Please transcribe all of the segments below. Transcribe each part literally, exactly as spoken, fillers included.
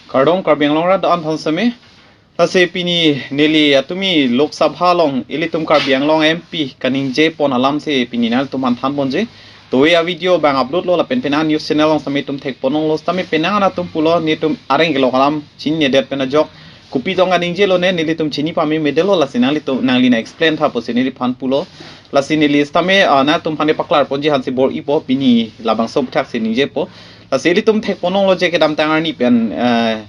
Kardom Karbi Anglong rat do-an aphan seme. Lasi pini neli atumi Lok Sabha along ilitum Karbi Anglong M P kaningje pon alam si pini nangtum aphan than ponji. Towe a-video abang upload lo lapen penang news channel along seme itum thek pon longlo, sitame penang an atum pulo netum areng kelok alam chinine det pen ajok kopi tong kaningje lo ne, nelitum chini pame medelo, lasi nanglitum nangli nang explain tha pusi neliphan pulo. Lasi neli sitame, ah, nangtum aphan paklar ponji aphan si bor-ipo, pini labangso aphuthak si ningjepo. Lasi ilitum thek pon longlo je kedamtang arni pen, eh,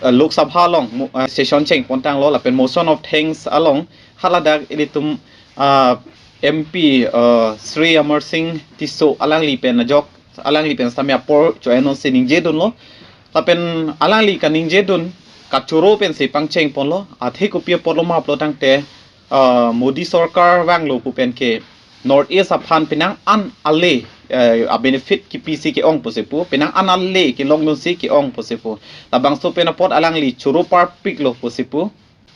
eh, Lok Sabha along mo-, eh, session cheng pon tanglo lapen motion of thanks along haladak ilitum, ah, M P, eh, Shri Amar Singh Tisso alangli pen ajok, alangli pen sitame apor cho-en non si ningje dunlo. Lapen alangli kaningje dun kachoro pen si pangcheng ponlo. Athe kopi apotlo ma pulo tangte, ah, Modi sorkar vanglo pu pen ke North East aphan penang an ale, eh, a-benefit kipi si ke-ong pusi pu, penang an ale kelong dun si ke-ong pusi pu. Labangso pen apot alangli choro parpiklo pusi pu.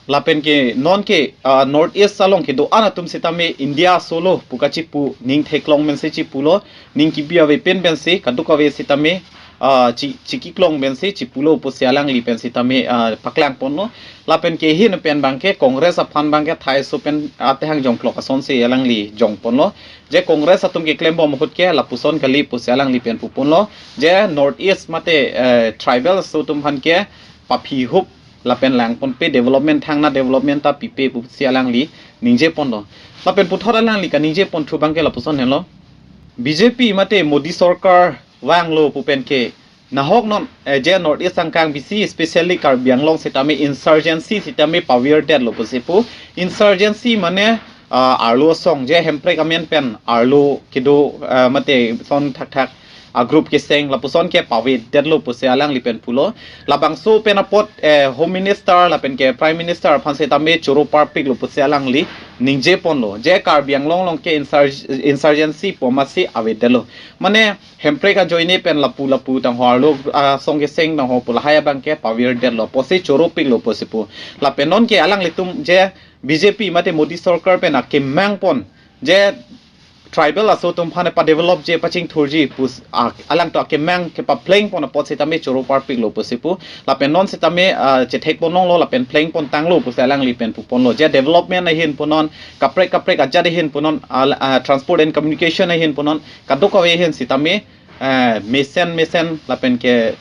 Lapen ke non ke, ah, North East along kedo-an atum sitame India aso lo pu kachipu ning theklong pen si chipulo, ning kibi ave pen pen si kadokave sitame, ah, chi-, chiki klong pen si chipulo pusi alangli pen sitame, ah, paklang ponlo. Lapen ke ahin pen abang ke Congress aphan abang ke thai aso pen ate hangjong klok ason si alangli jong ponlo. Je Congress atum keklem bom ahut ke lapuson kali pusi alangli pen pu ponlo. Je North East mate, eh, tribal aso atum aphan ke paphi hup lapen lang ponpe, development thangna development ta pipe pusi alangli ningje ponlo. Lapen puthot alangli kaningje ponthu abang ke lapuson henlo. B J P mate Modi sorkar vanglo pu pen ke nahok non, eh, je North East angkang bisi, especially Karbi Anglong sitame insurgency sitame pavirdetlo pusi pu. Insurgency mane, ah, arlo asong je Hemprek amen pen arlo kedo, ah, mate son thakthak a-group keseng lapuson ke pavedetlo pusi alangli pen pulo. Labangso pen apot, eh, Home Minister lapen ke Prime Minister aphan sitame choro parpiklo pusi alangli ningje ponlo. Je Karbi Anglong along ke insur-, insurgency pu amatsi avedetlo. Mane Hemprek ajoine pen lapu lapu tangho arlo, ah, asong keseng tangho pu lahai abang ke pavirdetlo pusi choro piklo pusi pu. Lapen non ke alanglitum je B J P mate Modi sorkar pen akemang pon je tribal aso atum aphan padevelop-ji pachingthurji pus, ah, alangtum akemang kepapleng pon apot sitame choro parpiklo pusi pu. Lapen non sitame, ah, chethek pon longlo lapen pleng pon tanglo pusi alangli pen pu ponlo. Je development ahin punon, kaprek kaprek ajat ahin punon, ah, ah, transport and communication ahin punon, kadokave ahin sitame, eh, mesen mesen lapen ke,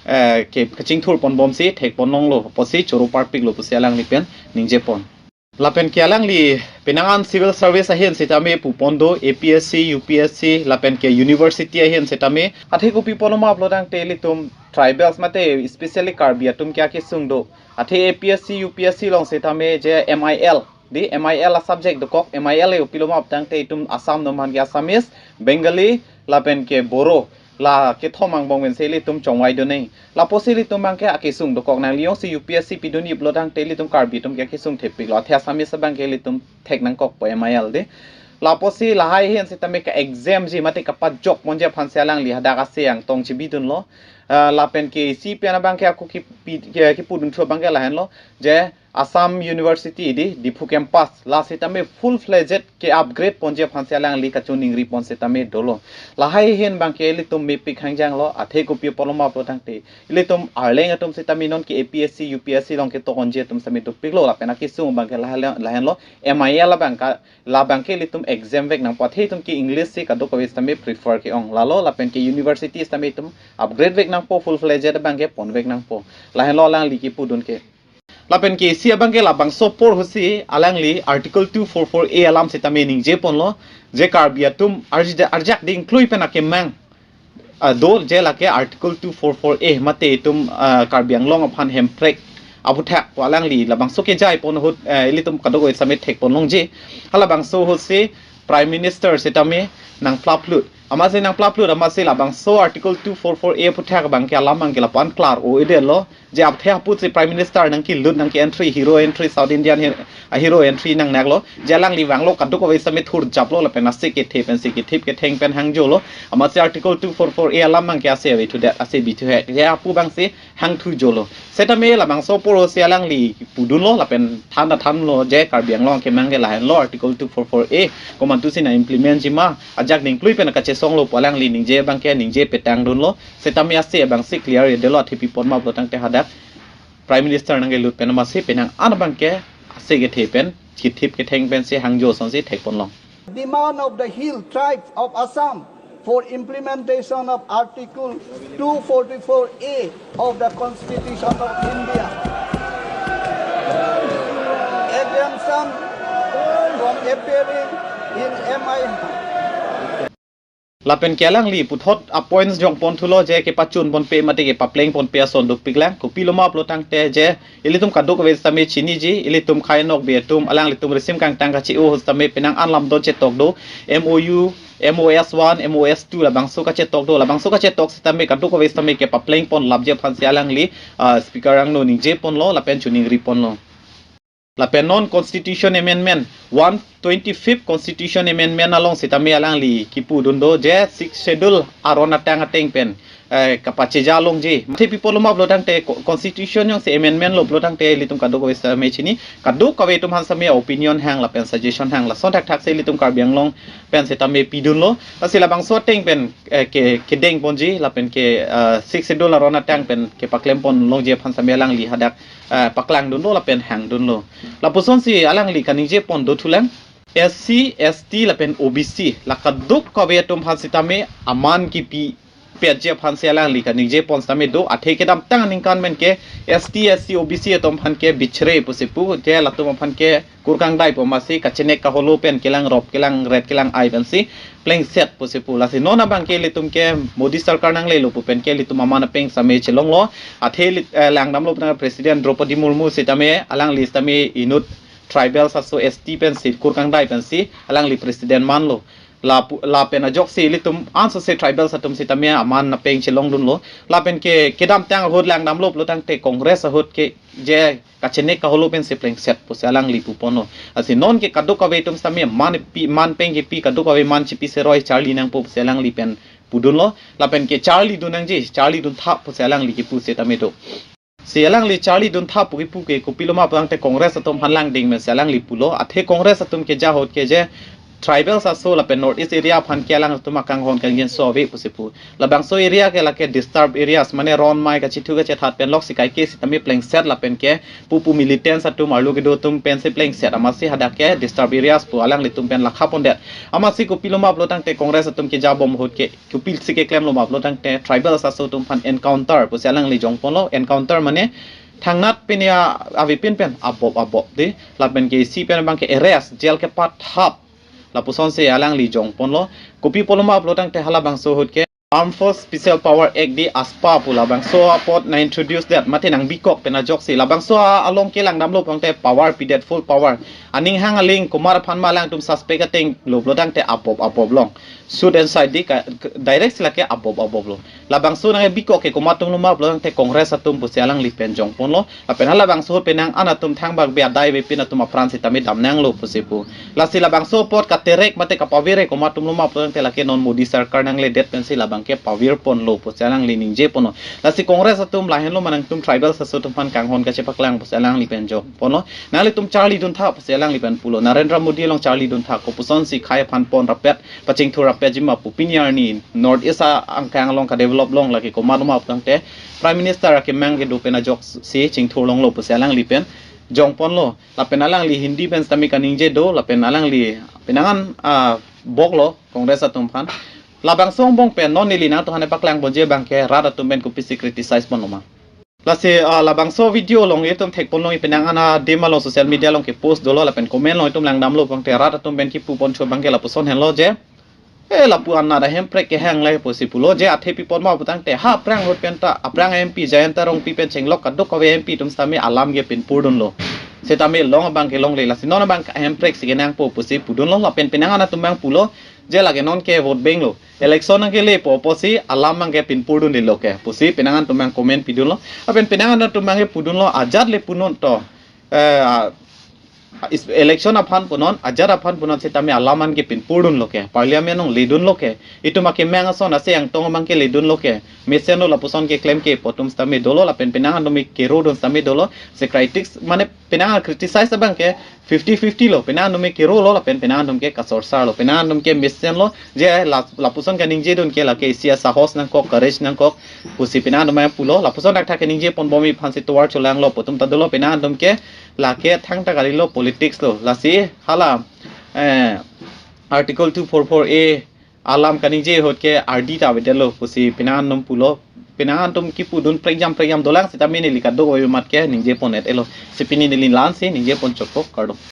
eh, ke kachingthur pon bom si thek pon longlo pusi choro parpiklo pusi alangli pen ningje pon. Lapen ke alangli penang an civil service ahin sitame pu pon do, A P S C, U P S C lapen ke university ahin sitame. Athe kopi pulo ma pulo tangte ilitum tribals mate especially Karbi atum ke akesung do. Athe A P S C, U P S C along sitame je M I L, di M I L a-subject dokok, M I L e kopilo ma pulo tangte itum Assam atum aphan ke Assamese, Bengali lapen ke Boro, la kethom angbong pen si ilitum chongvai dun nang. Lapusi ilitum abang ke akesung dokok nangli, jongsi U P S C pidunji pulo tangte ilitum Karbi atum ke akesung thepiklo. Athe Assamese abang ke ilitum thek nangkokpo M I L di. Lapusi lahai ahin sitame ka-exempt-ji mate kapajok ponji aphan si alangli hadak ase angtong chibidunlo. Ah, lapen ke isi pen abang ke ako kipi, ke, kipudunthu abang ke lahenlo. Je Assam University di, Diphu campus, la sitame full-fledged ke-upgrade ponji aphan si alangli kachiningri pon sitame dolo. Lahai ahin abang ke ilitum mepik hangjanglo, athe kopi pulo ma pulo tangte ilitum Arleng atum sitame non ke A P S C, U P S C along ketok unji atum sitame dopiklo, lapen akesung abang ke lahen, lahenlo, M I L abang ke, labang ke ilitum exempt vek nangpo, athe itum ke English si kadokave sitame prefer ke-ong. Lalo lapen ke university sitame itum upgrade vek nangpo, full-fledged abang ke pon vek nangpo. Lahenlo alangli kipudun ke. Lapen ke isi abang ke labangso apor ahut si alangli Article two four four A alam sitame ningje ponlo, je Karbi atum arj-, arjak dingklui pen akemang, ah, do, je lake Article two four four A mate itum, ah, Karbi Anglong aphan hemprek aphuthak pu alangli labangso kejai pon ahut, eh, ilitum kadokave sitame thek pon longji. Halabangso ahut si Prime Minister sitame nangplaplut. Amatsi nangplaplut, amatsi labangso Article two four four A aphuthak abang ke alam abang ke lapu-an klar-o-edetlo. Je aphuthak aput si Prime Minister nangkelut, nangke-entry, hero entry, South Indian he-, a-hero entry nangnaklo. Je alangli vanglo kadokave sitame thurjaplo lapen ase kethe pen si kethip ketheng pen hangjolo. Amatsi Article two four four A alam abang ke ase avethudet, ase bithuhek. Je apu abang si hangthujolo. Sitame labangso apor ahut si alangli pudunlo lapen than ta thanlo, je Karbi Anglong akemang ke lahenlo, Article two four four A komantusi nang-implement-ji ma, ajak dingklui pen kache songlo pu alangli ningje abangke ningje petang dunlo. Setame ase abangsi clear-edetlo, athe pi apot ma pulotangte hadak Prime Minister nangkelut pen amatsi penang an abangke ase kethe pen, kethip ketheng pensi hangjo asonsi thekponlong. Demand of the Hill Tribes of Assam for implementation of Article two forty-four A of the Constitution of India. Exemption from appearing in M I. Lapen ke alangli puthot a-points jongpon thulo je kepachun ponpe mate kepapleng ponpe ason dopiklang. Kopilo ma pulotangte je ilitum kadokave sitame chiniji, ilitum khei nokbe atum, alanglitum risim kangtang kachi-o ahut sitame penang an lamdon chetok do, M O U, M O S one, M O S two labangso kachetok do, labangso kachetok sitame kadokave sitame kepapleng ponlapji aphansi alangli, ah, Speaker angno ningje ponlo, lapen choningri ponlo. Lapen non Constitution Amendment, one twenty-fifth Constitution Amendment along sitame alangli kipu dun do je Sixth Schedule aron atang ateng pen, eh, kapacheja longji. Athe pi apotlo ma pulotangte co-, Constitution jongsi amendment lo pulotangte ilitum kadokave sitame chini, kadokave atum aphan sitame opinion hang lapen suggestion hang lason thakthak si ilitum Karbi Anglong pen sitame pidunlo. Lasi labangso ateng pen, eh, ke, kedeng ponji lapen ke, eh, Sixth Schedule aron atang pen kepaklem ponlongji aphan sitame alangli hadak, eh, paklang dunlo lapen hang dunlo. Lapusonsi alangli kaningje pon do thulang. S C, S T lapen O B C la kadokave atum aphan sitame aman kipipetji aphansi alangli kaningje pon sitame do, athe kedamtang aningkan pen ke S T, S C, O B C atum aphan ke bichre pusi pu, je latum aphan ke kurkang dai pu amatsi kachenek kaholo pen kelang rop kelang ret kelang ai pensi plengset pusi pu. Lasi non abangke ilitum ke Modi sarkar nanglelo pu pen ke ilitum aman apeng sitame chelonglo. Athe lit-, eh, langdamlo pen President Droupadi Murmu sitame alangli sitame inut tribals aso S T pensi kurkang dai pensi alangli president manlo. Lapu-, lapen ajoksi ilitum ansose tribals atum sitame aman apeng chelong dunlo. Lapen ke kedamtang ahut langdamlo pulotangte Congress ahut ke je kachenek kaholo pensi plengset pusi alangli puponlo. Lasi non ke kadokave atum sitame man pi, man peng kepi, kadokave man chipi seroi charli nangpo pusi alangli pen pudunlo. Lapen ke charli dun nangji, charli duntha pusi alangli kipu sitame do. Si alangli charli duntha pu kipu ke kopilo ma pulotangte Congress atum aphan langding pensi alangli pulo. Athe Congress atum keja ahut ke je tribals aso lapen North East area aphan ke alangtum akanghon kangjinso ave pusi pu. Labangso area ke lake disturbed areas, mane ron mai kachithu kachethat pen loksi kaike sitame plengset lapen ke pupu militants atum arlo kedo atum pensi plengset amatsi hadak ke disturbed areas pu alanglitum pen lakha pondet. Amatsi kopilo ma pulotangte Congress atum keja bom ahut ke kopisi keklemlo ma pulotangte tribals aso atum aphan encounter pusi alangli jongponlo. Encounter mane thangnat pen ya avepin pen abop abop de, lapen ke isi pen abangke arrest, jail kepathap. Lapusonsi alangli jongponlo. Kopi apotlo ma pulotangte halabangso ahut ke Armed Force Special Power Act di AFSPA pu labangso apot nang-introduce det mate nangbikok pen ajoksi labangso a-, along ke langdamlo pulotangte power pidet, full power. Aning hang aling komat aphan ma alangtum suspect ateng lo pulotangte abop abop long. Shoot and sight di ka, ka, direct si lake abop abop lo. Labangso nangbikok ke komat atumlo ma pulotangte Congress atum pusi alangli pen jongponlo. Lapen halabangso ahut penang an atum thangbak be adai avepin atum apran sitame damnanglo pusi pu. Lasi labangso apot katerek mate kapavir ke komat atumlo ma pulotangte lake non Modi sarkar nangledet pensi labangke pavir ponlo pusi alangli ningje ponlo. Lasi Congress atum lahenlo ma nangtum tribals aso atum aphan kanghon kachepaklang pusi alangli pen jongponlo. Nanglitum charli duntha pusi alangli pen pulo. Narendra Modi along charli duntha, kopusonsi khei aphan pon rapet, pachingthur rapetji ma pu, pini arni North East a-, angkang along kadevelop long lake komatlo ma pulotangte Prime Minister akemang kedo pen ajoksi chingthur longlo pusi alangli pen jongponlo. Lapen alangli Hindi pen sitame kaningje do, lapen alangli penang an, ah, boklo Congress atum aphan. Labangso angbong pen non neli nangtum aphan paklang ponji abangke rat atum pen kopisi criticize ponlo ma. Lasi, ah, labangso video along itum thekponlong, penang an adim along social media along kepost dolo lapen comment along itum langdamlo pulotangte rat atum pen kipu poncho abangke lapuson henlo je, eh, lapu anat ahemprek kehang le pusi pulo je, athe pi apot ma pulotangte ha aphrang ahut pen ta aphrang M P Jayanta Rongpi pen chenglok kadokave M P atum sitame alam ke pinpurdunlo. Sitame long abangke longle, lasi non abang ahemprek si kenangpo pusi pudunlo. Lapen penang an atum abang pulo je lake non ke vote bank lo, election nangkelepo pusi alam abangke pinpurdundelo ke pusi penang an atum abang comment pidunlo. Lapen penang an atum abangke pudunlo, ajat le punon to, eh, a, is-, election aphan punon, ajat aphan punon sitame alam an ke pinpurdunlo ke, parliament along ledunlo ke. Itum akemang ason ase angtong abangke ledunlo ke. Mesenlo lapuson keklem ke pu atum sitame dolo, lapen penang an atum kerodun sitame dolo. Se critics mane penang an criticize abangke fifty fifty lo, penang atum ke kero lo, lapen penang atum ke kasorsar lo, penang atum ke mesen lo, je la-, lapuson kaningje dun ke lake isi asahos nangkok, courage nangkok, pusi penang atum pulo, lapuson dak thak kaningje pon bom aphansi tovar cholang lo, pu atum ta dolo, penang atum ke lake thangta kali lo politics lo, lasi hala, eh, Article two four four A alam kaningje ahut ke ardi ta avedetlo, pusi penang atum pulo, penang atum kipu dun prekjam prekjam dolang seta mene lika do oyo mat ke ningje pon et elo, si pini neli la-ansi ningje pon chokpo, kardom.